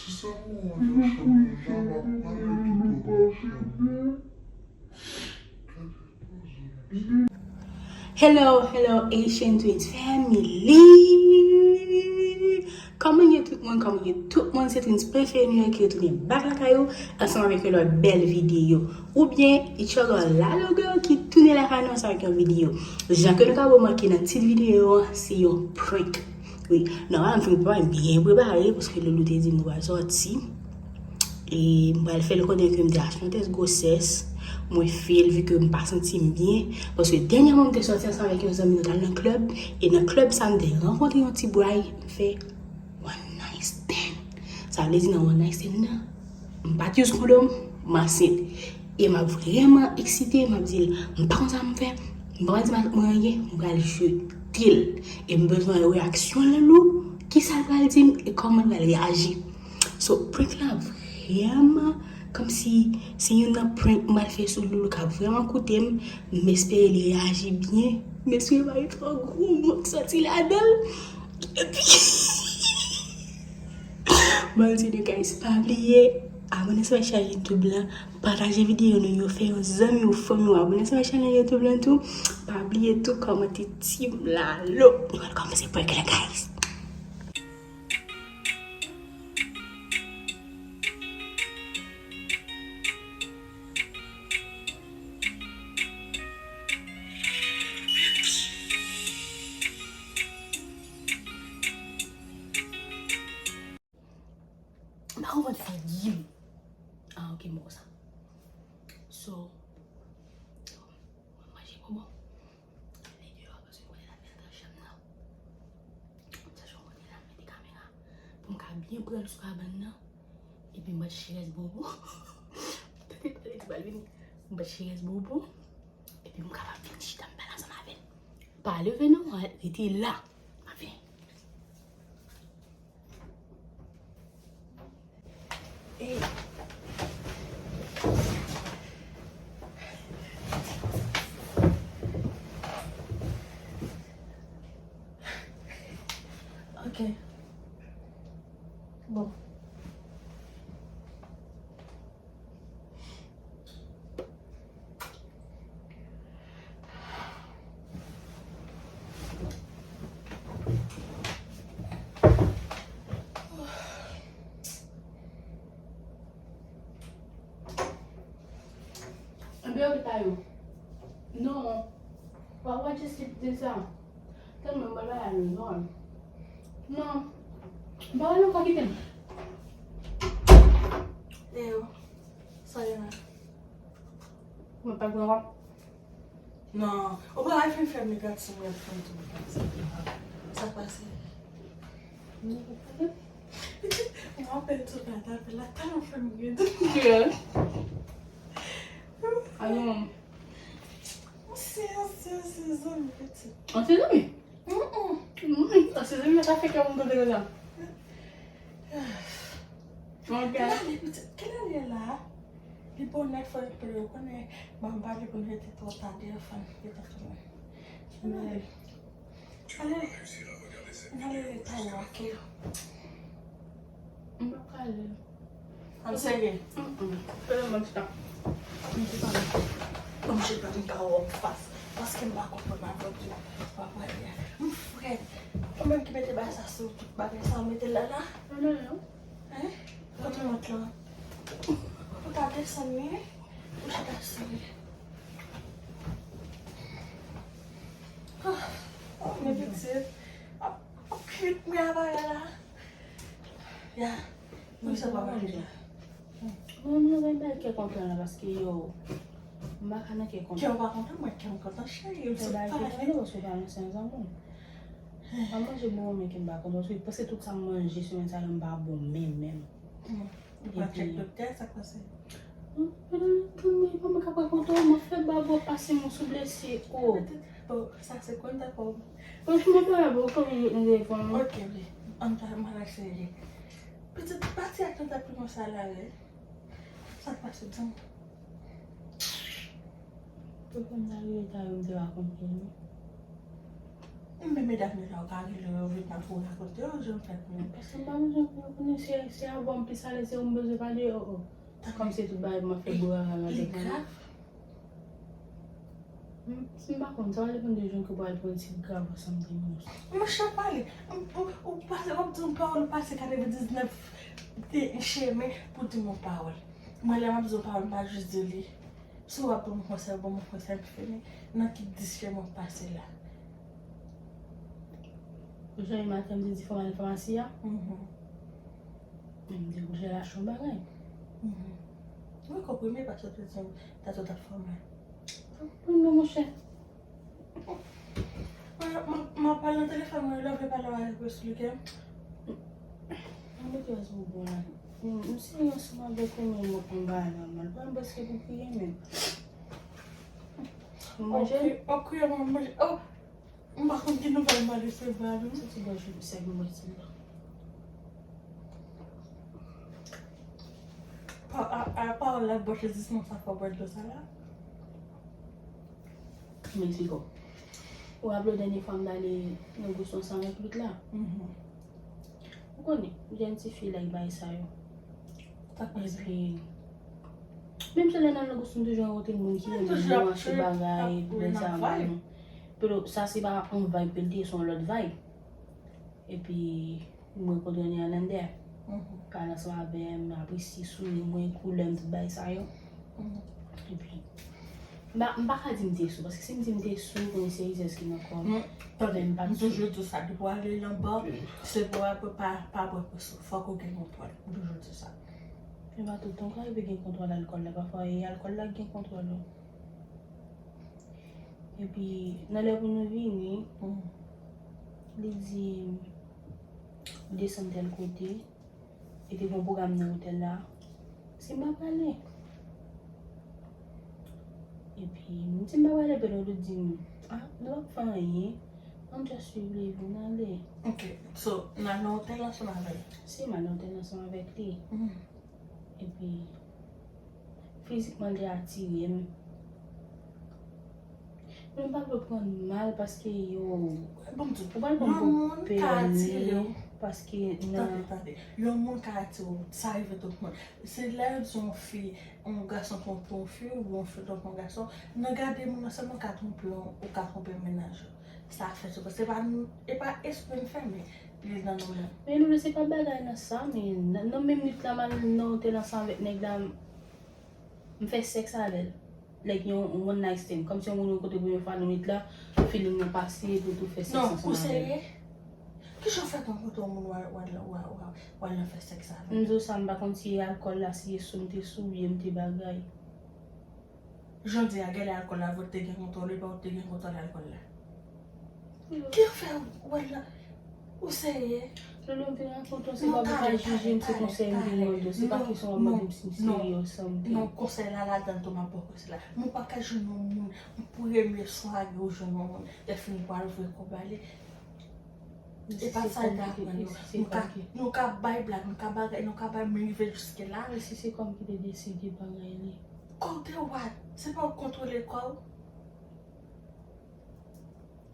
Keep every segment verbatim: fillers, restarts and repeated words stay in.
Ti sèlman, jan chanm nan jan m ap pale tout pase byen. Hello, hello, Haitian Twins family! Kòman ye tout moun? Kòman ye tout moun? Se Twins prefere nou yo ki retounen back lakay ou ansanm avèk yon lòt bèl videyo. Oubyen, it's your girl Lalo Girl ki tounen lakay nou ansanm avèk yon videyo. Jan ke nou ka remake nan tit videyo an, se yon prank. Wi, nòmalman m fin prepare, m byen prepare, paske Loulou te di m nou pral sòti. E m pral fè l konnen ke m te achte yon tès gwosès. Mwen fè l, vi ke m pa santi m byen. Paske dènyèman m te sòti ansanm avèk yon zanmi, nou t al nan klèb. E nan klèb sa, m te rankontre yon ti bway, m fè one night stand. Sa vle di nan one night stand nan, m pa t use kondòm, m ansent. E m ap vrèman eksite, m ap di l, m pa konn sa m fè, m pa pral di matant mwen anyen, m pral jete l. E m bezwen wè reyaksyon Loulou, kisa l pral di m e kòman l pral reyaji. So, prank la vrèman kòmsi se youn nan prank m pral fè sou Loulou k ap vrèman koute m, m espere li reyaji byen, m espere pa gen twò gwo mo k sòti ladan l. Epi, Bon, se de guys, pa bliye abòne sou chanèl YouTube la, pataje videyo nou yo, fè yon zanmi ou fanmi ou abòne sou chanèl YouTube la tou. Pa bliye tou kòmante Team Lalo. Nou pral kòmanse prank la, guys. M pa konprann figi m. Ah, ok, m wè sa. So, mwen manje bonbon. Li deyò, paske mwen la fè nan chanm nan. M chache yon kote la, mete kamera pou m ka byen pran l sou kabann nan. Epi m bat chirès bobo. Tande pale di bal vini. M bat chirès bobo. Epi m kapab vin chita m pale ansanm avè l. Pa leve non, rete la. M ap vini. Ey. Ok. Bon. Anben, yo pa yo. Non. Wa, wa just keep this out. Tèlman m pa la non. Non. M pa la non, pa kite m. Eyo. Sa gen la? Mwen pa gen wap. Non. Ou pa la fin fè m li gati, mwen fè m tou li gati. Sa k pase? Mwen pa pale. Mwen apèl tou la, ta apèl la, ta nan fè m ri. Yeah. Alo, manman. Ou se, ou se, ou se zanmi pitit. Ou se zanmi? Mm-mm. Mm-mm. Ou se zanmi, sa fè kè moun tande konsa. Ok. Kilè li, pitit? Kilè li la? Li bonè, fò l pale, ou konnen, m pa vle pou n rete twò ta telefòn, li ta tounen. Kilè li? Ale, n ale rete a yo ake yo. M pa prale. Ann serye. Mm-mm. Fè lè mwen chita. M te pale. Ban m chita, m pa wè w fas. Paske m pa konprann avè w ki w ap prale a. M frèt. Ou menm ki mete bagay sa sou tout bagay sa, ou mete l la la? Non, non, non. Hein? Kote mont lan? Ou ta desann li, wi. Ou chita sou li. Ah, oh, men pitit. Ap, ap kwit mwen aparèy la. Ya. Pou sa pa mache la. Mwen, mwen, mwen, mwen kè kontan la paske yo, m pa ka nan kè kontan. Kè w pa kontan, mwen kè m kontan, cheri. M sot pale. Kè kontan paske w pa nan sens an moun. M ap manje bon, men ke m pa kontan. Paske tout sa m manje semèn sa yo, m pa bon menm, menm. Ou pral tchèk doktè, sa k pase? Pandan m tann mwen, pa mwen k ap rakonte w, m ap fè bab w ap pase mwen sou blese, o. Bon, sa se konn dakò. Franchman, pa la bon, kòm yo nan telefòn mwen. Ok, wi. Ann pa mal ak serye. Pitit, pati ak tanta Primo sa la, wi. Sa k pase, di m? Pou konn nan leta yo, m te rakonte nou. Men medam yo la, ou ka rele yo, yo vin la pou rakonte yo, jan w fè pou yo. Paske m pa bezwen pou yo konnen, se, se avè w m plis alèz, se ou m bezwen pale, oh, oh. Kòm se tout bagay pou m ap fè bourara avèk li. Li grav. M, si m pa konn, sa va depann de jan ke w pral pran ti grav ou something else. Monchè, pale. M, ou, ou pase, w ap di yon pawòl, ou pase katrevendiznèf de chemen pou di m yon pawòl. Mwen, lè m ap di yon pawòl, m pa jis di li. Si w ap ban m konsèy, ban m konsèy, m fini. Nan ki dis chemen w pase la? Ou sonje maten, m te di fò m al nan famasi a? Mhm. M te oblije lache yon bagay. Mhm. Mwen konprime paske w te di dat ou t ap fè w mal. Konprime, monchè. Mwen, mwen, mwen pale nan telefòn, mwen, lè w vle pale avèk Wesley, ke? Mwen mete w sou bon la. M, m serye ansanm avèk ou, men mwen konn bagay la mal. Mwen prèske pou kriye, men. Manje. Ok, ok, mwen manje. Oh! M pa konn ki nouvèl m a resevwa, non. Sa ti bò sèk m bwè ti dlo. Pa, a, a, pawòl la bò sezisman sa fò bwè dlo sa la. Meksiko. Ou raple w dènye fwa m t ale nan Boston san venntuit la? Mhm. Ou konnen, jèn tifi la ki bay sa yo. Epi, menm jan lè n al nan Boston, toujou rankontre moun ki renmen nou, achte bagay, epi lè sa, nou. Pero sa se pa yon vibe ke l te ye, se yon lòt vibe. Epi, m rankontre Neerlandè. Pale ansanm avè m, apresye souri mwen, koulè m, tout bagay sa yo. Epi, m pa, m pa ka di m te sou, paske si m di m te sou, konnen se rizèz ki nan kò m. Men m pa t sou. M toujou di w sa, depi w ale nan ba, se pou w pa, pa, pa bwè pou sou. Fòk ou gen kontwòl. M toujou di w sa. Men pa tout tan w ka rive gen kontwòl alkòl la. Pafwa, e alkòl la ki gen kontwòl ou. Epi, nan lè pou nou vini, li di, desann tèl kote, e te gen yon pwogram nan otèl la. Si m pa prale. Epi, m di m pa prale, epi lòt di m, ah, nou p ap fè anyen. Ann just swiv li, vin ale. Ok, so, n al nan otèl ansanm avè l? Si, m al nan otèl ansanm avèk li. Epi, fizikman, li atire m. Men m pa vle pran mal paske yo. Bon, m di w, yon moun ka atire w. Paske nan. Tande, tande. Yon moun ka atire w. Sa rive tout moun. Se lè yo di yon fi, yon gason twonpe yon fi, oubyen yon fi twonpe yon gason. Nan gade moun nan sèlman ka twonpe w, ou ka twonpe mennaj ou. Sa fè se, se pa, e pa espre m fè, men li nan nou menm. Men Loulou, se pa bagay nan sa, men nan, nan menm nwit la, m al nan otèl ansanm avèk nèg la, m, m fè sèks avè l. Like yon one night stand. Kòmsi yon moun ou rankontre premye fwa nan nwit la, feeling nan pase, epi w tou fè sèks ansanm avè l. Non, ou serye? Kijan w fè rankontre yon moun w al, w al, w al, w al, w al nan fè sèks avè l? M di w sa, m pa konn si e alkòl la, si e sou m te sou, oubyen m te bagay. Jodi a, genlè alkòl la, vre w te gen kontwòl, epi w te gen kontwòl alkòl la. Ki afè w wè la? Ou serye? Loulou, m vin rankontre w, se pa pou w ka jije m, se konsèy m vin mande w, se pa kesyon w ap mande m si m serye ou san m te. Non, konsèy la ladan l tou, m ap ba w konsèy la. Men w pa ka jwenn yon moun, premye sware ou jwenn yon moun, lè fini pou al ouvri kò ba li. E pa sa l te aprann nou. Nou ka, nou ka bay blag, nou ka bagay, nou ka bay, men rive jiske la. E si se kò m ki te deside bagay li? Kò w te what? Se pa w k kontwole kò w?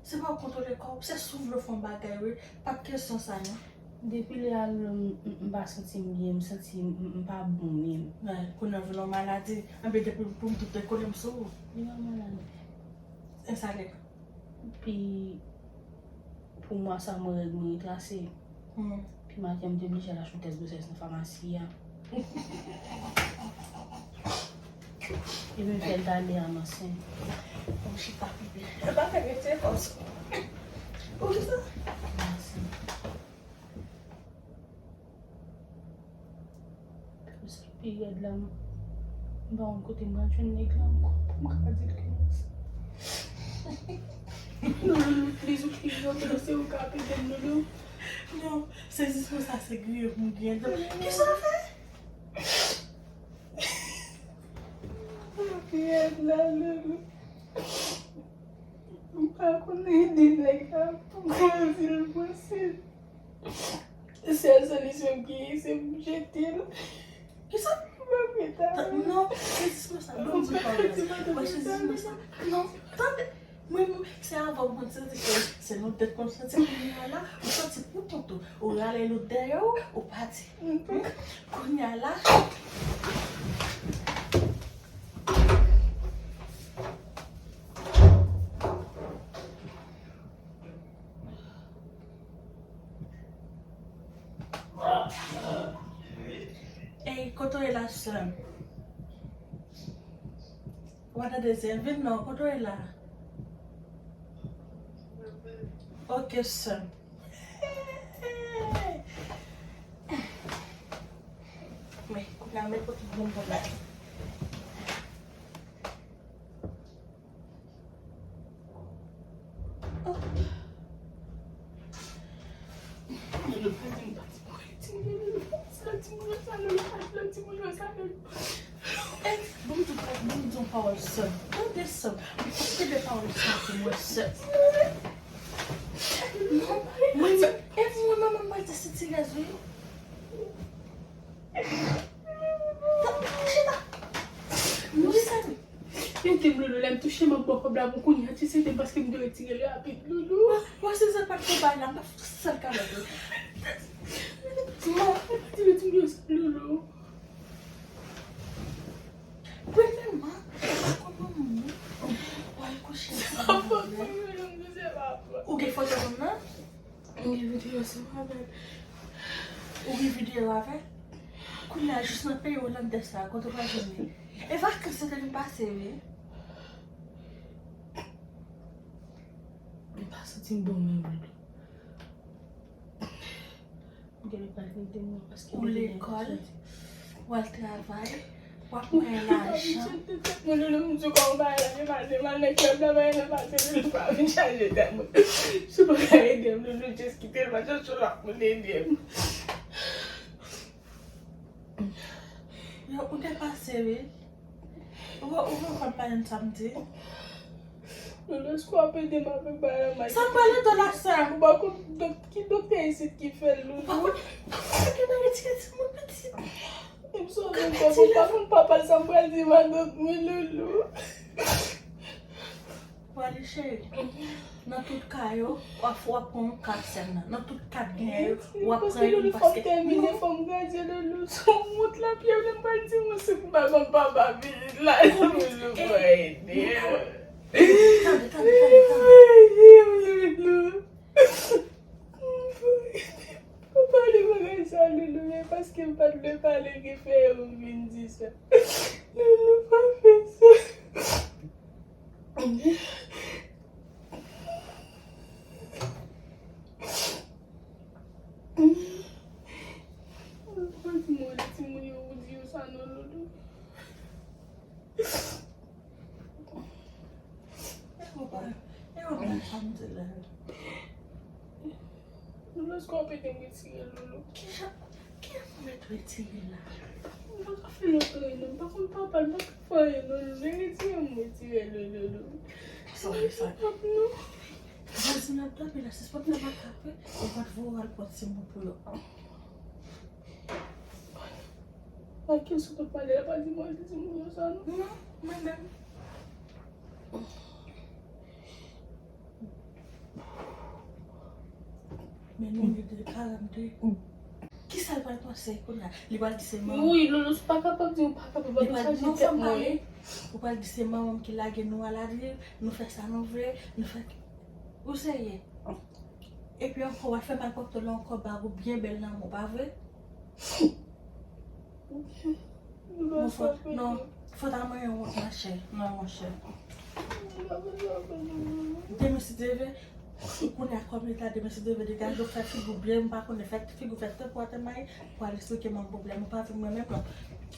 Se pa w k kontwole kò w? Se si w vle w fè yon bagay, wi. Pa t kesyon sa, non. Depi lè a, m, m, m pa santi m byen, m santi m, m, m pa bon menm. Wi, kounye a vin yon maladi. Anben depi pou m tou te kole m sou ou. Li pa maladi. E sa li. Pi pou mwa sa mwen règ mwen retrase. Pi maten m te blije al achte yon tès gwosès nan famasi a. Epi m fè l tande a m ansent. Bon, chita pipi. E pa fè rete kòm sa. Ou ki sa? Mèsi. Sa ki pi rèd la, m, m pa konn kote m pral jwenn nèg la ankò pou m ka di l ke non. Non, Loulou, please, ou ki jan, se ou k ap ede m, Loulou. Non, sezisman sa, se griye pou m griye. Kisa w fè? Sa pi rèd la, Loulou. M pa konn ede nèg la pou m ka di l posib. Sèl solisyon m genyen, se pou m jete l. Kisa? M pa fè sa. Non, sezisman sa, ban m di w pa vre. Mwen sezisman sa. Non, tande. Mwen menm, se avan mwen santi ke se nou tèt mwen santi kounye a la, ou santi pou kont ou. Ou rale lout dèyè w, ou pati. Kounye a la. Ey, kote w ye la, sè m? Ou pa tande, se vin non, kote w ye la? Ok, sè m. Men, kounye a, men kote m konn konn la. Lolo, pa di m pa ti mouri, ti mouri, Lolo, pa di timoun yo sa, Lolo, pa di timoun yo sa, Lolo. Ey, ban m di w, ban m di w pawòl sè m. Tande sè m. Tande pawòl sè m pou mwen, sè m. Non, mwen, e mwen, manman m pral di se ti rèz, wi. Chita. Wi, sè m. Ede m, Lolo, lè m touche m ap ba w kòb la, bon, kounye a, ti se te paske m te retire l rapid, Lolo. Wè, wè, se sa pa t konpay la, m pa fout sal kalòt, Lolo. Non, pa di m, di m yo sa, Lolo. Premyèman, kòman moun wè kouche sa pa fòt mwen, Lolo, m di se pa fòt. Ou gen foto moun nan? Mwen gen videyo sou mwen avè l. Ou gen videyo avè l? Kounye a, jis nan peyi Olandè sa, kote w pral jwenn li? E vakans yo te vin pase, wi. M pa santi m bon menm, Lolo. M gen lè pral ede mwen paske ou lekòl, w al travay, w ap mwen lajan. Mwen, Lolo, m di w kòman bagay la te pase, m al nan klèb la, bagay la pase, Lolo, pa vin chaje tèt mwen. Si w pa ka ede m, Lolo, just kite l, pa chèche lòt moun ede m. Yo, ou te pase, wi. Ou, ou konprann pa yon sa m di? Lolo, èske w ap ede m avèk bagay la, Mike? Sa m pale de la, sè m. Ou pa konn dòk-, ki doktè isit ki fè l, Lolo? Ou pa konn, ou pa konn ki bagay ti, ti moun piti. E m sove kòb ou pa konn papa l, sa m pral di madanm mwen, Lolo. Wale cheri, nan tout ka yo, w ap, w ap pran yon kat sèlman. Nan tout kat genyen yo, w ap pran youn paske, fò m tèmine, non, fò m gradye, Lolo. Sou wout la, pyè, lè m pral di mwen, si m pa konn papa pitit la, Lolo, fò ede m. Tande, tande, tande, tande. Fò ede m, Lolo. Pa pale bagay sa, Lolo, men paske m pa t vle pale ki fè yo vin di sa. Lolo, pa fè sa. Ou pa di mwen, timoun yo, ou di yo sa non, Lolo. E ou pa, e ou pa sa m di la. Lolo, èske w ap ede m retire l, Lolo? Kijan, kijan pou mèt retire la? M pa ka fè l antre non, m pa konn papa l, m pa ka fè anyen non, Lolo. Retire m, retire l, Lolo. Sa w sa? Vwazin ap dòmi la, sispann fè makak wi, ou pa t voye w al pran timoun pou yo. Ak ki sou tout pale la, pa di mwen, di timoun yo sa non. Non, mwen menm. Men nou li de karannde. Kisa l pral panse kounye a? Li pral di se manman. Wi, Lolo, ou pa kapab di ou pa kapab, ou pa chaje tèt mwen. Ou pral di se manman m ki lage nou aladriv, nou fè sa nou vle, nou fè. Ou serye? Epi ankò, w ap fè malpwòpte la ankò, bag ou byen bèl nan men w, pa vre? Non, fòt, non, fòt a mwen yon wont, machè. Non, monchè. Demen si Dye vle, kounye a kòm li ta, demen si Dye vle, degaje w, fè figi w byen, m pa konnen, fè figi w fè trè pwòte may, pou al esplike manman pwoblèm ou, pa vin mwen menm non.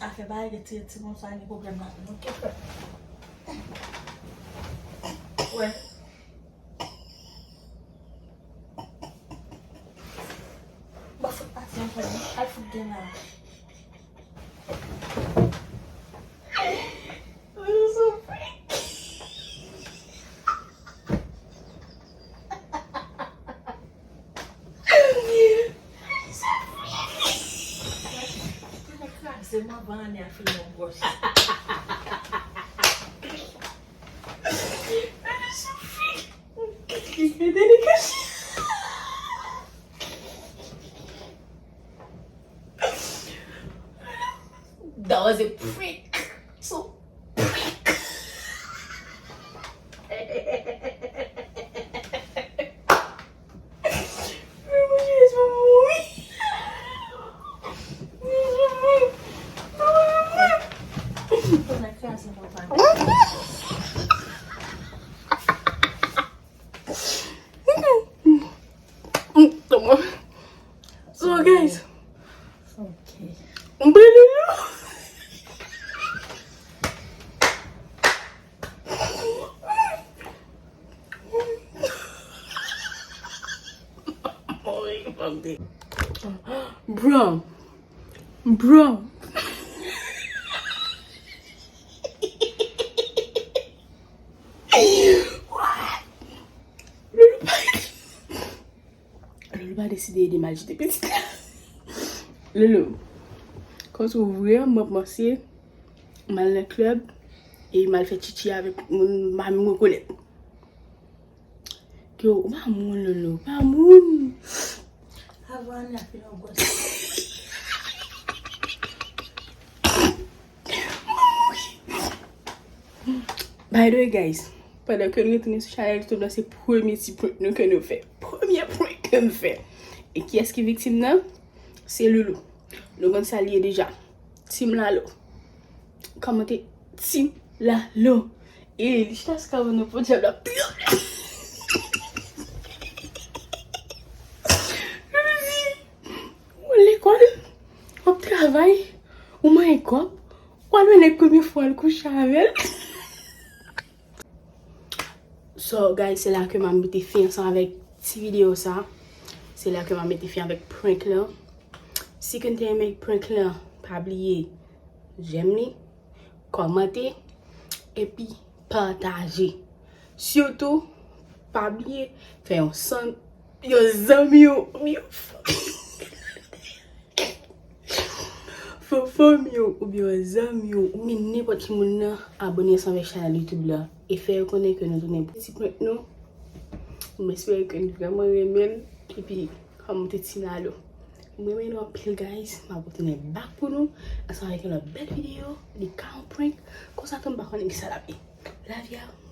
Afè bagay retire timoun sa gen pwoblèm ladann, oke frè? Wè. Ba fout pati ankò, non? Al fout gen la. Ou soufri. Ou kraze m anvan ane a fin nan gwòs. Ou soufri. That was a prank. So, prank. So, guys. Ok. Bro. Bro. Loulou pa, Loulou pa deside ede m al jete pitit la. Loulou, koz ou vrèman panse m al nan klèb e m al fè tchitchi avèk moun m pa menm rekonèt. Yo, ou pa moun, Loulou, ou pa moun. Avan Anna fin angoisse. By the way, guys, pandan ke nou retounen sou chanèl YouTube la, se premye ti prank nou ke nou fè. Premye prank ke nou fè. E kiyès ki viktim nan? Se Loulou. Nou konn sa l ye deja. Team Lalo. Kòmante Team Lalo. E li chita sou kavo nan podyab la. Loulou di, ou lekòl, w ap travay, ou manyen kòb, w al wè nèg premye fwa w al kouche avè l. So, guys, se la ke m ap mete fen ansanm avèk ti videyo sa. Se la ke m ap mete fen avèk prank lan. Si ke n te renmen prank lan, pa bliye jèm li, kòmante, epi pataje. Sitou, pa bliye fè yon san, yon zanmi w, yon fo-, fo fanmi w, oubyen yon zanmi w, oubyen nenpòt ki moun nan abòne ansanm avèk chanèl YouTube la. E fè yo konnen ke nou tounen pou ti prank nou. M espere ke nou vrèman renmen l. Epi, kòmante Team Lalo. M renmen nou anpil, guys. M ap retounen back pou nou. Ansanm avèk yon lòt bèl videyo. Li ka yon prank. Konsa tou m pa konnen kisa l ap ye. Love y'all.